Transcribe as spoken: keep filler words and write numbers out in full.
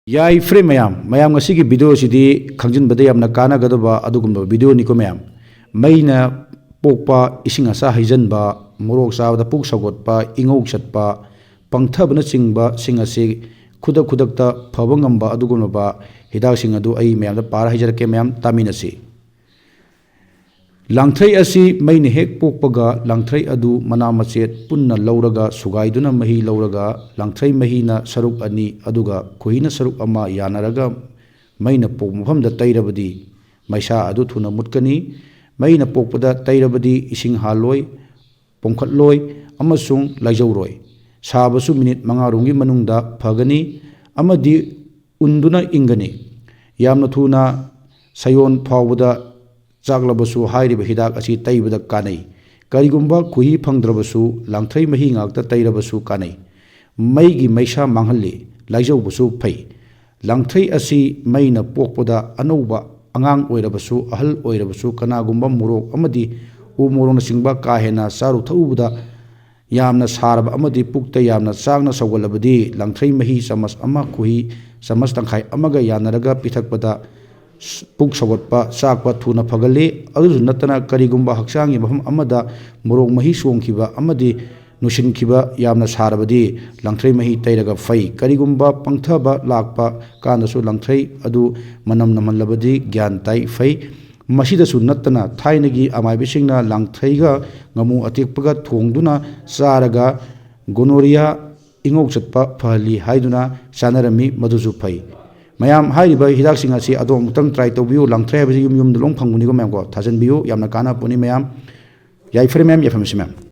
ꯌꯥꯏꯐꯔꯦ ꯃꯌꯥꯝ꯫ ꯃꯌꯥꯝ, ꯉꯁꯤꯒꯤ video ꯑꯁꯤꯗꯤ ꯈꯪꯖꯤꯟꯕꯗ ꯌꯥꯝꯅ ꯀꯥꯟꯅꯒꯗꯕ ꯑꯗꯨꯒꯨꯝꯂꯕ video ꯅꯤꯀꯣ ꯃꯌꯥꯝ꯫ ꯃꯩꯅ ꯄꯣꯛꯄ ꯏꯁꯤꯡ ꯑꯁꯥ ꯍꯩꯖꯤꯟꯕ, ꯃꯣꯔꯣꯛ ꯆꯥꯕꯗ ꯄꯨꯛ ꯁꯧꯒꯠꯄ, ꯏꯉꯧ ꯆꯠꯄ, ꯄꯪꯊꯕꯅꯆꯤꯡꯕꯁꯤꯡ ꯑꯁꯤ ꯈꯨꯗꯛ ꯈꯨꯗꯛꯇ ꯐꯕ ꯉꯝꯕ ꯑꯗꯨꯒꯨꯝꯂꯕ ꯍꯤꯗꯥꯛꯁꯤꯡ ꯑꯗꯨ ꯑꯩ ꯃꯌꯥꯝꯗ ꯄꯥꯔ ꯍꯥꯏꯖꯔꯛꯀꯦ ꯃꯌꯥꯝ, ꯇꯥꯃꯤꯟꯅꯁꯤ꯫ ꯂꯥꯡꯊ꯭ꯔꯩ ꯑꯁꯤ ꯃꯩꯅ ꯍꯦꯛ ꯄꯣꯛꯄꯒ ꯂꯥꯡꯊ꯭ꯔꯩ ꯑꯗꯨ ꯃꯅꯥ ꯃꯆꯦꯠ ꯄꯨꯟꯅ ꯂꯧꯔꯒ ꯁꯨꯒꯥꯏꯗꯨꯅ ꯃꯍꯤ ꯂꯧꯔꯒ ꯂꯥꯡꯊ꯭ꯔꯩ ꯃꯍꯤꯅ ꯁꯔꯨꯛ ꯑꯅꯤ ꯑꯗꯨꯒ ꯈꯣꯏꯍꯤꯅ ꯁꯔꯨꯛ ꯑꯃ ꯌꯥꯅꯔꯒ ꯃꯩꯅ ꯄꯣꯛꯄ ꯃꯐꯝꯗ ꯇꯩꯔꯕꯗꯤ ꯃꯩꯁꯥ ꯑꯗꯨ ꯊꯨꯅ ꯃꯨꯠꯀꯅꯤ꯫ ꯃꯩꯅ ꯄꯣꯛꯄꯗ ꯇꯩꯔꯕꯗꯤ ꯏꯁꯤꯡ ꯍꯥꯜꯂꯣꯏ, ꯄꯣꯝꯈꯠꯂꯣꯏ ꯑꯃꯁꯨꯡ ꯂꯥꯏꯖꯧꯔꯣꯏ꯫ ꯁꯥꯕꯁꯨ ꯃꯤꯅꯤꯠ ꯃꯉꯥ ꯔꯣꯝꯒꯤ ꯃꯅꯨꯡꯗ ꯐꯒꯅꯤ ꯑꯃꯗꯤ ꯎꯟꯗꯨꯅ ꯏꯪꯒꯅꯤ꯫ ꯌꯥꯝꯅ ꯊꯨꯅ ꯁꯌꯣꯟ ꯐꯥꯎꯕꯗ ꯆꯥꯛꯂꯕꯁꯨ ꯍꯥꯏꯔꯤꯕ ꯍꯤꯗꯥꯛ ꯑꯁꯤ ꯇꯩꯕꯗ ꯀꯥꯟꯅꯩ꯫ ꯀꯔꯤꯒꯨꯝꯕ ꯈꯣꯏꯍꯤ ꯐꯪꯗ꯭ꯔꯕꯁꯨ ꯂꯥꯡꯊ꯭ꯔꯩ ꯃꯍꯤ ꯉꯥꯛꯇ ꯇꯩꯔꯕꯁꯨ ꯀꯥꯟꯅꯩ꯫ ꯃꯩꯒꯤ ꯃꯩꯁꯥ ꯃꯥꯡꯍꯜꯂꯤ, ꯂꯥꯏꯖꯧꯕꯁꯨ ꯐꯩ꯫ ꯂꯥꯡꯊ꯭ꯔꯩ ꯑꯁꯤ ꯃꯩꯅ ꯄꯣꯛꯄꯗ ꯑꯅꯧꯕ ꯑꯉꯥꯡ ꯑꯣꯏꯔꯕꯁꯨ, ꯑꯍꯜ ꯑꯣꯏꯔꯕꯁꯨ, ꯀꯅꯥꯒꯨꯝꯕ ꯃꯣꯔꯣꯛ ꯑꯃꯗꯤ ꯎ ꯃꯣꯔꯣꯛꯅꯆꯤꯡꯕ ꯀꯥ ꯍꯦꯟꯅ ꯆꯥꯔꯨ ꯊꯛꯎꯕꯗ ꯌꯥꯝꯅ ꯁꯥꯔꯕ ꯑꯃꯗꯤ ꯄꯨꯛꯇ ꯌꯥꯝꯅ ꯆꯥꯛꯅ ꯁꯧꯒꯠꯂꯕꯗꯤ ꯂꯥꯡꯊ꯭ꯔꯩ ꯃꯍꯤ ꯆꯥꯃꯁ ꯑꯃ, ꯈꯣꯏꯍꯤ ꯆꯥꯃꯁ ꯇꯪꯈꯥꯏ ꯑꯃꯒ ꯌꯥꯅꯔꯒ ꯄꯤꯊꯛꯄꯗ ꯄꯨꯛ ꯁꯧꯒꯠꯄ, ꯆꯥꯛꯄ ꯊꯨꯅ ꯐꯒꯜꯂꯤ꯫ ꯑꯗꯨꯁꯨ ꯅꯠꯇꯅ ꯀꯔꯤꯒꯨꯝꯕ ꯍꯛꯆꯥꯡꯒꯤ ꯃꯐꯝ ꯑꯃꯗ ꯃꯣꯔꯣꯛ ꯃꯍꯤ ꯆꯣꯡꯈꯤꯕ ꯑꯃꯗꯤ ꯅꯨꯡꯁꯤꯟꯈꯤꯕ ꯌꯥꯝꯅ ꯁꯥꯔꯕꯗꯤ ꯂꯥꯡꯊ꯭ꯔꯩ ꯃꯍꯤ ꯇꯩꯔꯒ ꯐꯩ꯫ ꯀꯔꯤꯒꯨꯝꯕ ꯄꯪꯊꯕ ꯂꯥꯛꯄ ꯀꯥꯟꯗꯁꯨ ꯂꯥꯡꯊ꯭ꯔꯩ ꯑꯗꯨ ꯃꯅꯝ ꯅꯝꯍꯜꯂꯕꯗꯤ ꯒ꯭ꯌꯥꯟ ꯇꯥꯏ, ꯐꯩ꯫ ꯃꯁꯤꯗꯁꯨ ꯅꯠꯇꯅ ꯊꯥꯏꯅꯒꯤ ꯑꯃꯥꯏꯕꯤꯁꯤꯡꯅ ꯂꯥꯡꯊ꯭ꯔꯩꯒ ꯉꯥꯃꯨ ꯑꯇꯦꯛꯄꯒ ꯊꯣꯡꯗꯨꯅ ꯆꯥꯔꯒ ꯒꯣꯅꯣꯔꯤꯌꯥ, ꯏꯉꯧ ꯆꯠꯄ ꯐꯍꯜꯂꯤ ꯍꯥꯏꯗꯨꯅ ꯆꯥꯅꯔꯝꯃꯤ, ꯃꯗꯨꯁꯨ ꯐꯩ꯫ ꯃꯌꯥꯝ, ꯍꯥꯏꯔꯤꯕ ꯍꯤꯗꯥꯛꯁꯤꯡ ꯑꯁꯤ ꯑꯗꯣꯝ ꯑꯃꯨꯛꯇꯪ try ꯇꯧꯕꯤꯌꯨ꯫ ꯂꯥꯡꯊ꯭ꯔꯩ ꯍꯥꯏꯕꯁꯤ ꯌꯨꯝ ꯌꯨꯝꯗ ꯂꯣꯏ ꯐꯪꯕꯅꯤꯀꯣ ꯃꯌꯥꯝ ꯀꯣ, ꯊꯥꯖꯟꯕꯤꯌꯨ, ꯌꯥꯝꯅ ꯀꯥꯟꯅꯕ ꯄꯣꯠꯅꯤ ꯃꯌꯥꯝ꯫ ꯌꯥꯏꯐꯔꯦ ꯃꯌꯥꯝ, ꯌꯥꯏꯐꯔꯃꯁꯤ ꯃꯌꯥꯝ꯫